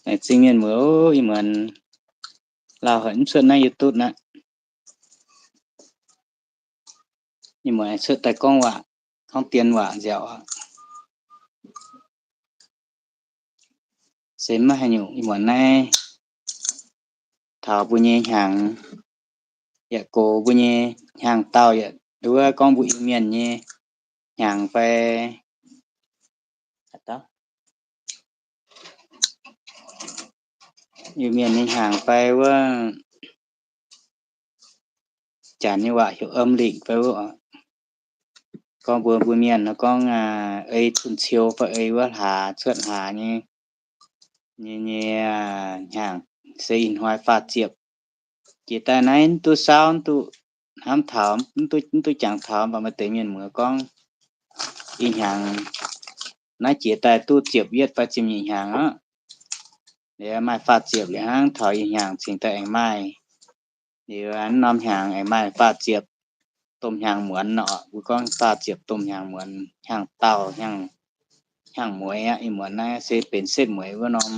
Laengz zingh mienh muoz, ih muonz lauh haic mv cuotv naaiv YouTube aqv. Ih muonz cuotv daaih gorngv waac, gorngv dien waac nziaauc aqv. Se maiv haaix nyungc, ih muonz naaiv taux mbuo nyei hnyangx, yaac gox mbuo nyei hnyangx-daauh, yaac nduov gorngv mbuo Iu-Mienh nyei hnyangx fai Iu-Mienh nyei hnyangx fai wuov, janx nyei waac heuc âm lịch fai wuov. Gorngv mbuo, mbuo mienh nor gorngv ei tun ciou fai ei wuov hlaax cuotv hlaax nyei, nyei, nyei hnyangx se ih hnoi faah ziepc. Jiex daaih naaiv mv duqv saauv, mv duqv hnamv taux, mv duqv, mv duqv jangx taux, mv baac maaih deix mienh muoz gorngv ih hnyangx naaiv jiex daaih duqv ziepc yietv fai ziepc nyeic hnyangx aqv. Liuz maaih faah ziepc liuz hnangv, taux ih hnyangx cingx daaih aengx maaih. Liuz naaiv norm hnyangx aengx maaih faah ziepc domh hnyangx muonz nor, mbuo gorngv faah ziepc domh hnyangx muonz, hnyangx-daauh, hnyangx, hnyangx mueiz aqv. Ih muonz naaiv se benx setv mueiz wuov norm,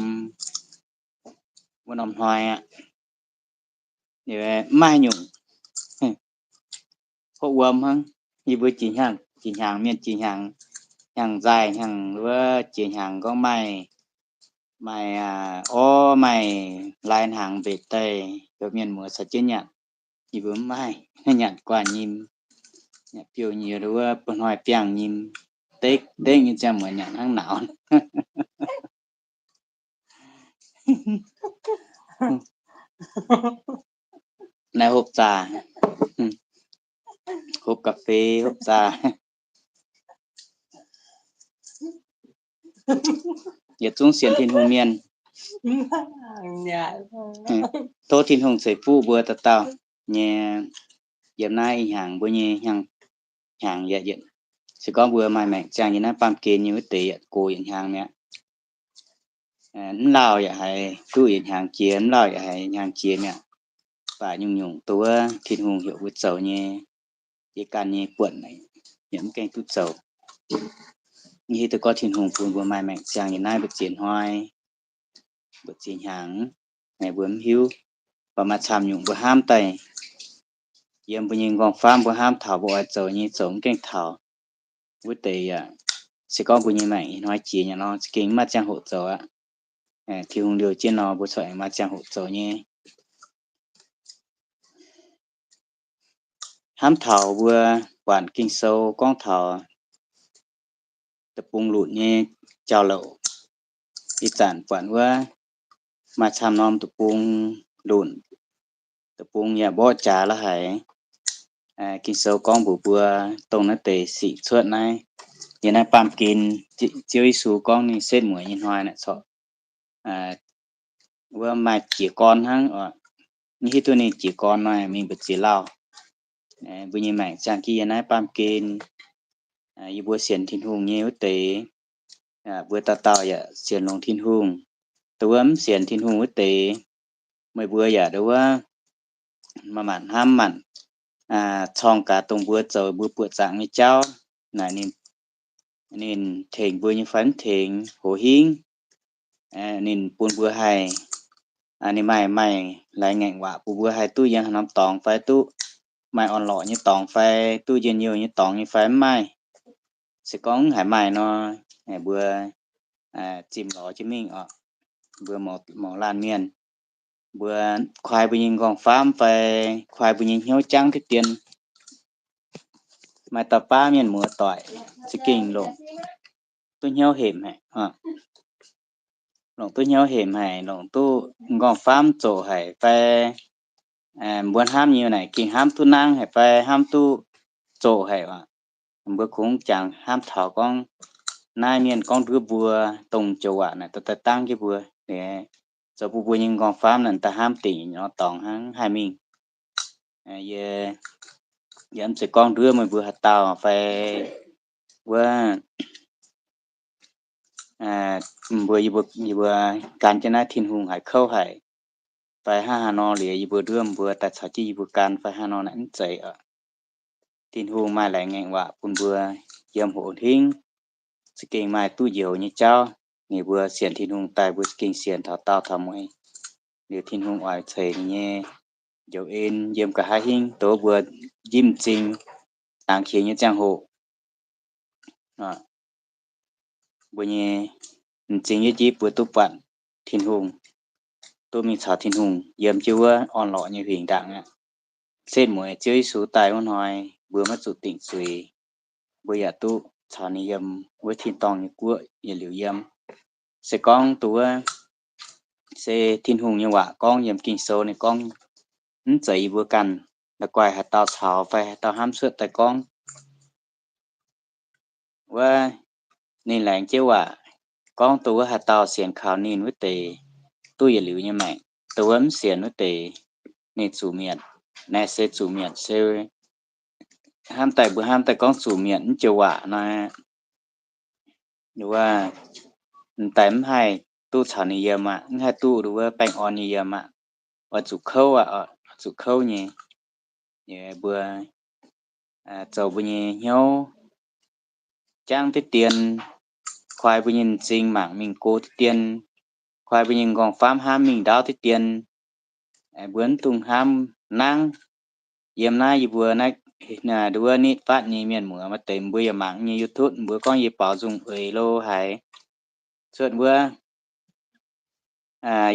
wuov norm hnoi aqv. Mv maaih nyungc, hopv wuom hnangv. Yie mbuo jiex hnyangx, jiex hnyangx mienh jiex hnyangx, hnyangx nzaaih hnyangx wuov jiex hnyangx gorngv maaih, maaih orv maaih lai hnaangx mbetc daaih, heuc mienh muoz caux jienv nyanc. Yie mbuo mv maaih, nyanc guanh nyim, nyanc biouv nyei wuov, ba'hnoi biangh nyim, dekv dekv nyei ziangh muonz nyanc hnangv nauz. Naaiv hopv zaah, hopv ga'fei, hopv zaah. Yietc zungv sienx Tin-Hungh mienh, tov Tin-Hungh ceix fuqv mbuo dauh dauh nyei. Yiem naaiv ih hnyangx mbuo nyei hnyangx, hnyangx yietc, se gorngv mbuo maaih maengc ziangh yiem naaiv baamh gen nyei wuov deix yietc gox yietc hnyangx mi'aqv. Mv lauh yaac haiz duqv yietc hnyangx jiex, mv lauh yaac haiz hnyangx jiex mi'aqv. Baac nyungc-nyungc duqv Tin-Hungh heuc mbuo zoux nyei, yie ganh nyei buonc yaac mv gaengh duqv zoux. Hiuv duqv gorngv Tin-Hungh bun mbuo maaih maengc ziangh yiem naaiv mbu'ziex hnoi, mbu'ziex hnyangx, mbuo mv hiuv. Baac maaih camv nyungc mbuo hnamv daaih, yiem mbuo nyei nqorngv-famv mbuo hnamv taux mbuo oix zoux nyei zoux mv gaengh taux. Wuov deix yaac se gorngv mbuo nyei maengc ih hnoi jiex nyei nor, za'gengh mv maaih ziangh hoc zoux aqv. Tin-Hungh liouh jienv nor, mbuo corc aengx maaih ziangh hoc zoux nyei. Hnamv taux mbuo buatc Ging-Sou gorngv taux deic-bung lunc nyei jauv-louc. Ih zanc buatc wuov maaih camv norm deic-bung lunc, deic-bung yaac mborqv jaax la'haic. Ging-Sou gorngv mbuox mbuo dongh naaiv deix sic cuotv naaiv, yiem naaiv baamh gen Ziouv Yesu gorngv ninh setv mueiz nyei hnoi naaic corc wuov maaih jiez gorn hnangv oc. Mv hiuv duqv ninh jiez gorn nor mingh mbu'ziex lauh. Mbuo nyei maengc ziangh jienv yiem naaiv baamh gen, yie mbuo sienx Tin-Hungh nyei wuov deix, mbuo dauh dauh yaac sienx longx Tin-Hungh. Dongh wuov mv sienx Tin-Hungh wuov deix, meih mbuo yaac dongh wuov manc-manc hnamv manc corng gaax dongh mbuo zoux mbuo buoqc zaangc nyei jauv naaic, ninh, ninh tengx mbuo nyei fai mv tengx, hoz hingv ninh bun mbuo haih, ninh maaih, maaih laaix ngaengc waac bun mbuo haih duqv yiem haaix norm dorngx fai duqv maaih orn-lorqc nyei dorngx fai duqv njien-youh nyei dorngx nyei fai mv maaih. Se gorngv mv haiz maaih nor, mbuo zimh lorz jienv mingh oc. Mbuo mouz laanh mienh, mbuo kuaai mbuo nyei nqorngv-famv fai kuaai mbuo nyei hnyouv jangv diqv dien. Maaih dauh baav mienh muoz doic za'gengh longc duqv hnyouv hepc haic, longc duqv hnyouv hepc haic, longc duqv nqorngv-famv zoqc haic fai mbuo hnamv nyei naaic gengh hnamv duqv nangv haic fai hnamv duqv zoqc haic oc. Mbuo kungx jangx hnamv taux gorngv naaiv mienh gorngv nduov mbuo dongh joux waac naaic daaih dangv jienv mbuo, zoux bun mbuo nyei nqorngv-famv naaic daaih hnamv dingc nor dorngx hnangv haih mingh. Yie, yie mv zeiz gorngv nduov meih mbuo haaix dauh fai wuov, mbuo, yie mbuo, yie mbuo gan jienv naaiv Tin-Hungh haiz kouv haic fai hnangv haaix nor liuz, yie mbuo nduov mbuo daaih caux jienv yie mbuo gan fai haaix nor naaic mv zeiz oc. Tin-Hungh maaih laengz ngaengc waac bun mbuo yiem hoc hingv za'gengh maaih duqv njoux nyei jauv. ninh mbuo sienx Tin-Hungh daaih mbuo gengh sienx taux daauh taux mueiz. Liuz Tin-Hungh oix ceix ninh nyei njoux en yiem nqa'haav hingv, dongh mbuo njimv m'zing dangx qiex nyei ziangh hoc, mbuo nyei m'zing yie jiex mbuo duqv buatc Tin-Hungh, duqv mingh caux Tin-Hungh yiem jienv wuov orn-lorqc nyei huingx ndaangc aqv. Setv mueiz Ziouv Yesu daaih wuov hnoi, mbuo maiv zuqc dingc zuiz, mbuo yaac duqv caux ninh yiem wuov tin-dorngh nyei guoqv yietc liuz yiem. Se gorngv duqv wuov, se Tin-Hungh nyei waac gorngv yiem Ging-Sou ninh gorngv, mv zeiz yie mbuo ganh la'guaih haaix dauh caux fai haaix dauh hnamv cuotv daaih gorngv. Wuov, ninh laengz jienv waac gorngv duqv wuov, haaix dauh sienx kaux ninh wuov deix duqv yietc liuz nyei maengc. Duqv wuov mv sienx wuov deix ninh zuqc mietc. Naaiv se zuqc mietc se hnamv daaih, mbuo hnamv daaih gorngv zuqc mietc mv joux waac nor, wuov, m'daaih mv haih duqv caux ninh yiem aqv, mv haih duqv wuov baengh orn nyei yiem aqv. Oix zuqc kouv aqv, zuqc kouv nyei. Mbuo zoux mbuo nyei hnyouv jangv diqv dien, koi mbuo nyei m'zing mangc mingh go diqv dien, koi mbuo nyei m'nqorngv-faamv hnamv mingh ndaauv diqv dien. Mbuo mv dungx hnamv nangv. Yiem naaiv yie mbuo naaiv, nduov nitv fatv nyei mienh muoz maaih deix mbuo yaac mangc nyei YouTube, mbuo gorngv yie baaux nzung eix lo haaix, cuotv wuov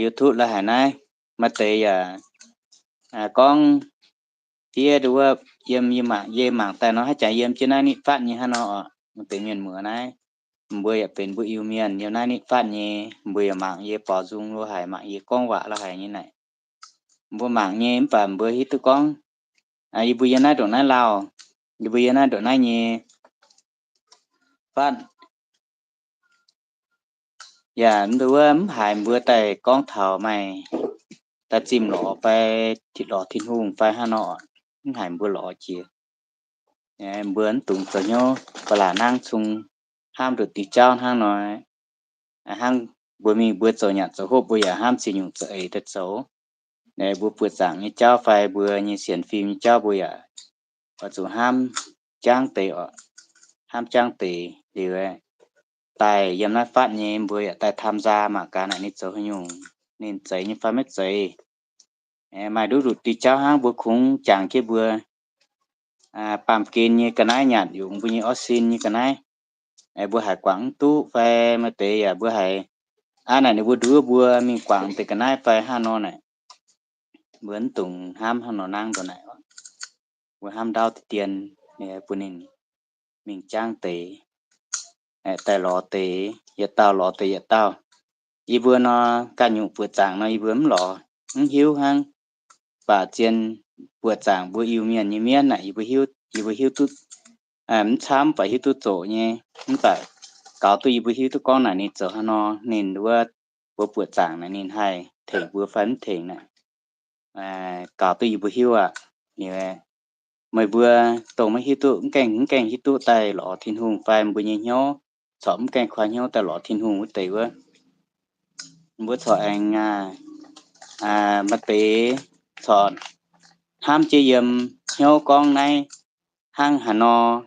YouTube lo haaix naaiv, maaih deix yaac gorngv fiev nduov, yiem yie mangc, yie mangc daaih nor haaix jaax yiem jienv naaiv nitv fatv nyei hnangv nor oc. Maaih deix mienh muoz naaiv, mbuo yaac benx mbuo Iu-Mienh yiem naaiv nitv fatv nyei, mbuo yaac mangc yie baaux nzung lo haaix, mangc yie gorngv waac lo haaix nyei naaic. Mbuo mangc nyei mv baac mbuo hiuv duqv gorngv, yie mbuo yiem naaiv ndongc naaiv lauh, yie mbuo yiem naaiv ndongc naaiv nyei fatv, yaac mv nduov mv haiz mbuo daaih gorngv taux maaih daaih zimh lorz fai lorz Tin-Hungh fai hnangv nor, mv haiz mbuo lorz jiex. Mbuo mv dungx zoux hnyouv ba'laqc nangv cung hnamv nduqc diuh jauv hnangv nor. Hnangv mbuo mingh mbuo zoux nyanc zoux hopv mbuo yaac hnamv ziex nyungc za'eix daaih zoux. Mbuo buoqc zaangc nyei jauv fai mbuo nyei sienx fim nyei jauv mbuo yaac oix zuqc hnamv jangv deix oc. Hnamv jangv deix liuz, daaih yiem naaiv fatv nyei mbuo yaac daaih tham nzaa mangc gaax naaic ninh zoux haaix nyungc, ninh zeiz nyei fai maiv zeiz. Maaih nduqc nduqc diuh jauv hnangv mbuo kungx jangx jienv mbuo baamh gen nyei ga'naaiv nyanc yungz mbuo nyei orv sin nyei ga'naaiv. Mbuo haiz guangc mv duqv fai maaih deix yaac mbuo haiz aqv naaic ninh mbuo nduov mbuo mingh guangc deix ga'naaiv fai hnangv nor naaic, mbuo mv dungx hnamv hnangv nor nangv ndongc naaic. Mbuo hnamv ndaauv deix dien bun ninh mingh jangv deix, daaih lorz deix yietc dauh, lorz deix yietc dauh. Yie mbuo nor ganh nyungc buoqc zaangc nor yie mbuo mv lorz, mv hiuv hnangv. Baac zien buoqc zaangc mbuo Iu-Mienh nyei mienv naaic, yie mbuo hiuv, yie mbuo hiuv duqv, mv camv baac hiuv duqv zoqc nyei. Mv baac gaux duqv yie mbuo hiuv duqv gorngv naaic ninh zoux haaix nor, ninh wuov, mbuo buoqc zaangc naaic ninh haih tengx mbuo fai mv tengx naaic, gaux duqv yie mbuo hiuv aqv. Meih mbuo dongh maiv hiuv duqv, mv gaengh, mv gaengh hiuv duqv daaih lorz Tin-Hungh fai mbuo nyei hnyouv corc mv gaengh koi hnyouv daaih lorz Tin-Hungh wuov deix wuov, mbuo corc aengx maaih deix corc hnamv jienv yiem hnyouv gorngv naaiv hnangv haaix nor,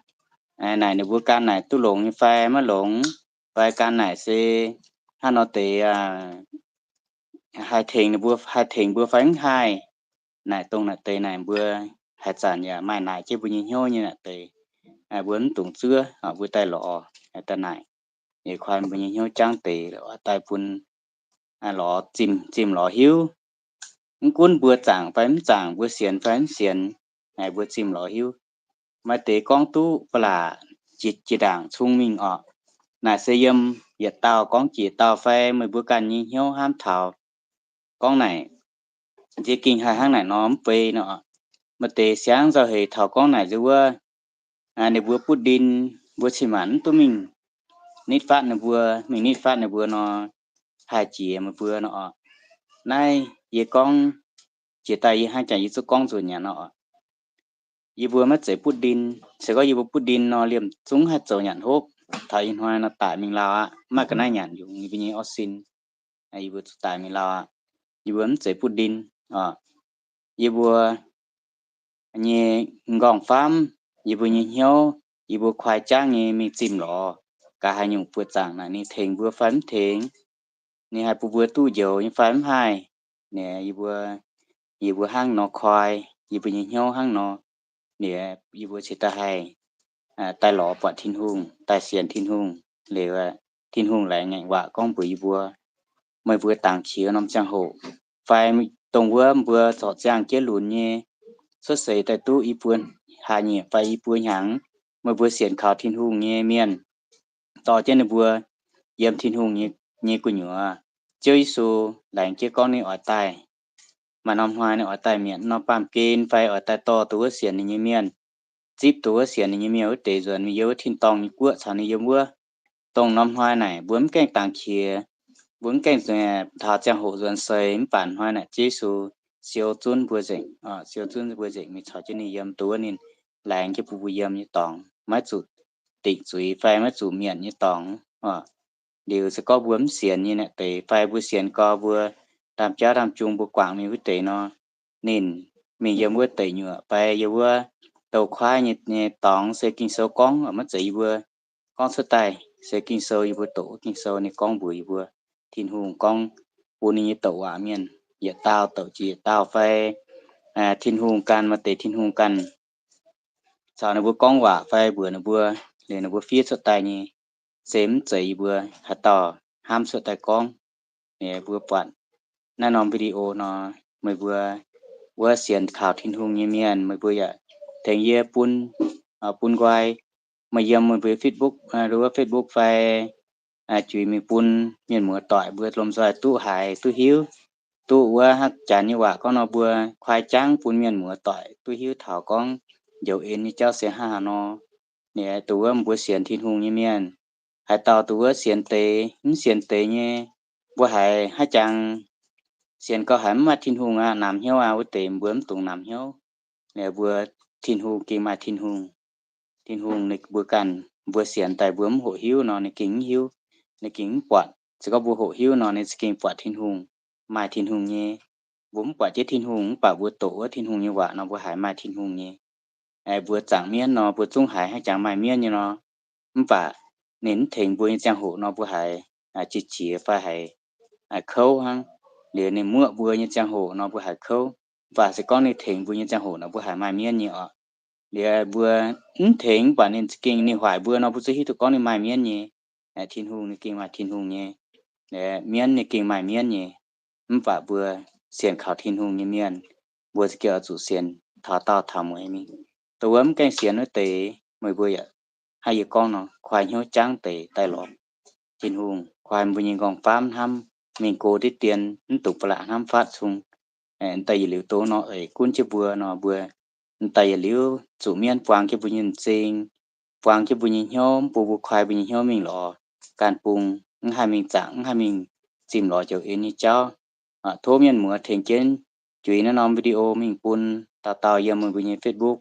naaic ninh mbuo gan naaic duqv longx nyei fai maiv longx, fai gan naaic se hnangv nor deix haih tengx ninh mbuo, haih tengx mbuo fai mv haih. Naaic dongh naaic deix naaic mbuo haaix zanc yaac maaih naaic jienv mbuo nyei hnyouv nyei naaic deix, mbuo mv dungx zuov, mbuo daaih lorz daaih naaic, yie kuan mbuo nyei hnyouv jangv deix daaih bun lorz zimh, zimh lorz hiuv. Mv gunv mbuo zaangc fai mv zaangc, mbuo sienx fai mv sienx, mbuo zimh lorz hiuv. Maaih deix gorngv duqv ba'laqc jiex, jiex ndaangc cung mingh orqc. Naaic se yiem yietc dauh gorngv jiex dauh fai meih mbuo ganh nyei hnyouv hnamv taux gorngv naaic, nziex gengh haih hnangv naaic nor mv bei nor. Maaih deix siangv nzauh heix taux gorngv naaic nziex wuov, ninh mbuo butv ndin, mbuo cin-maanc mv duqv mingh nitv fatv ninh mbuo, mingh nitv fatv ninh mbuo nor, haih jiex meih mbuo nor. Naaiv yie gorngv jiex daaih yie hnangv jangx yie zuqc gorngv nzunc nyanc nor. Yie mbuo maiv zeiz butv ndin. Se gorngv yie mbuo butv ndin nor, liemh zungv haih zoux nyanc hopv. Taux ih hnoi nor daic mingh lauh aqv, mv maaih ga'naaiv nyanc yungz yie mbuo nyei orv sin. Yie mbuo zuqc daic mingh lauh aqv. Yie mbuo mv zeiz butv ndin. Yie mbuo nyei m'nqorngv-famv, yie mbuo nyei hnyouv, yie mbuo kuaai jangv nyei mingh zimh lorz. gaax haaix nyungc buoqc zaangc naaic ninh tengx mbuo fai mv tengx, ninh haih bun mbuo duqv njoux nyei fai mv haih. Ninh, yie mbuo, yie mbuo hnangv nor koi, yie mbuo nyei hnyouv hnangv nor, ninh, yie mbuo cingx daaih haih daaih lorz buatc Tin-Hungh, daaih sienx Tin-Hungh. Liuz, Tin-Hungh laengz ngaengc waac gorngv mbuox yie mbuo, meih mbuo dangx qiex norm ziangh hoc, fai dongh wuov mbuo zorc ziangh jienv lunx nyei, cuotv seix daaih duqv i buo hlaax nyieqc fai i buo hnyangx, meih mbuo sienx kaux Tin-Hungh nyei mienh, dorh jienv ninh mbuo yiem Tin-Hungh nyei gu'nyuoz. Ziouv Yesu laengz jienv gorngv ninh oix daaih, maaih norm hnoi ninh oix daaih mietc norm baamh gen fai oix daaih dorh dongh wuov sienx ninh nyei mienh, zipv dongh wuov sienx ninh nyei mienh wuov deix nzuonx mingh yiem wuov tin-dorngh nyei guoqv caux ninh yiem wuov. Dongh norm hnoi naaic mbuo mv gaengh dangx qiex, mbuo mv gaengh taux ziangh hoc nzuonx seix, mv baac hnoi naaic Ziouv Yesu siou zunv mbuo nzengc, siou zunv mbuo nzengc mingh caux jienv ninh yiem dongh wuov ninh laengz jienv bun mbuo yiem nyei dorngx, maiv zuqc dingc zuiz fai maiv zuqc mietc nyei dorngx. Liuz se gorngv mbuo mv sienx nyei naaic deix fai mbuo sienx gorx mbuo ndaamv-jauv ndaamv-jung mbuo guangc mingh wuov deix nor, ninh mingh yiem wuov deic nyuoqc fai yiem wuov douz-kuaaiv nyei, nyei dorngx se Ging-Sou gorngv, maiv zeiz yie mbuo gorngv cuotv daaih, se Ging-Sou yie mbuo doqc wuov Ging-Sou ninh gorngv mbuox yie mbuo, Tin-Hungh gorngv bun ninh nyei douc waac mienh yietc dauh douc jiex yietc dauh fai Tin-Hungh ganh maaih deix Tin-Hungh ganh caux ninh mbuo gorngv waac fai mbuox ninh mbuo, liuz ninh mbuo fiev cuotv daaih nyei, se mv zeiz yie mbuo haaix dauh hnamv cuotv daaih gorngv. Mbuo buatc naaiv norm video nor, meih mbuo wuov sienx kaux Tin-Hungh nyei mienh, meih mbuo yaac tengx yie bun, bun nqoi, meih yiem meih mbuo Facebook, wuov Facebook fai juix mingh bun mienh muoz-doic mbuo lomh nzoih duqv haiz duqv hiuv, duqv wuov haaix janx nyei waac gorngv nor mbuo kuaai jangv bun mienh muoz-doic duqv hiuv taux gorngv njoux en nyei jauv se hnangv haaix nor. Ninh dongh wuov mbuo sienx Tin-Hungh nyei mienh, haaix dauh dongh wuov sienx deix mv sienx deix nyei, mbuo haiz haaix jangx sienx gau haiz mv maaih Tin-Hungh aqv, namx hnyouv aqv, wuov deix mbuo mv dungx namx hnyouv. Mbuo Tin-Hungh gengh maaih Tin-Hungh. Tin-Hungh ninh mbuo ganh, mbuo sienx daaih mbuo mv hoqc hiuv nor ninh gengh mv hiuv, ninh gengh mv buatc. Se gorngv mbuo hoqc hiuv nor ninh za'gengh buatc Tin-Hungh, maaih Tin-Hungh nyei. Mbuo mv buatc jienv Tin-Hungh mv baac mbuo doqc wuov Tin-Hungh nyei waac nor mbuo haiz maaih Tin-Hungh nyei. Mbuo zaangc mienv nor mbuo zungv haiz haaix jangx maaih mienv nyei nor, mv baac ninh mv tengx mbuo nyei ziangh hoc nor mbuo haiz qiex jiez fai haiz kouv hnangv. Liuz ninh muoqv mbuo nyei ziangh hoc nor mbuo haiz kouv. Mv baac se gorngv ninh tengx mbuo nyei ziangh hoc nor mbuo haiz maaih mienv nyei oc. Liuz mbuo mv tengx mv baac ninh za'gengh ninh hoic mbuo nor mbuo zuqc hiuv duqv gorngv ninh maaih mienv nyei. Tin-Hungh ninh gengh maaih Tin-Hungh nyei. Mienv ninh gengh maaih mienv nyei. Mv baac mbuo sienx kaux Tin-Hungh nyei mienh, mbuo za'gengh oix zuqc sienx taux daauh taux mueiz mingh. Dongh wuov mv gaengh sienx wuov deix, meih mbuo yaac hnangv yie gorngv nor, kuaai hnyouv jangv deix daaih lorz Tin-Hungh, kuaai mbuo nyei nqorngv-famv hnamv mingh go diqv dien, mv dungx ba'laqc hnamv fatv cung. Daaih yietc liuz dongh nor eix gunv jienv mbuo nor, mbuo daaih yietc liuz zuqc mienv buang jienv mbuo nyei m'zing, buang jienv mbuo nyei hnyouv, mv bun mbuo kuaai mbuo nyei hnyouv mingh lorz ganh bung, mv haih mingh zaangc, mv haih mingh zimh lorz njoux en nyei jauv. Tov mienh muoz tengx jienv juix naaiv norm video mingh bun dauh dauh yiem meih mbuo nyei Facebook,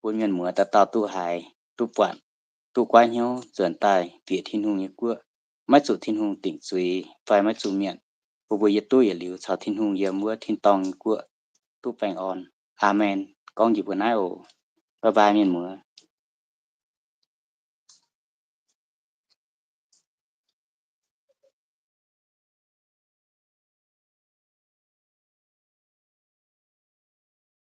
bun mienh muoz dauh dauh duqv haiz, duqv buatc, duqv goiv hnyouv nzuonx daaih bieqc Tin-Hungh nyei guoqv, maiv zuqc Tin-Hungh dingc zuiz fai maiv zuqc mietc, bun mbuo yietc duqv yietc liuz caux Tin-Hungh yiem wuov tin-dorngh nyei guoqv duqv baengh orn. Aamen. Gorngv njiec mbuo naaiv oc. Bye bye mienh muoz.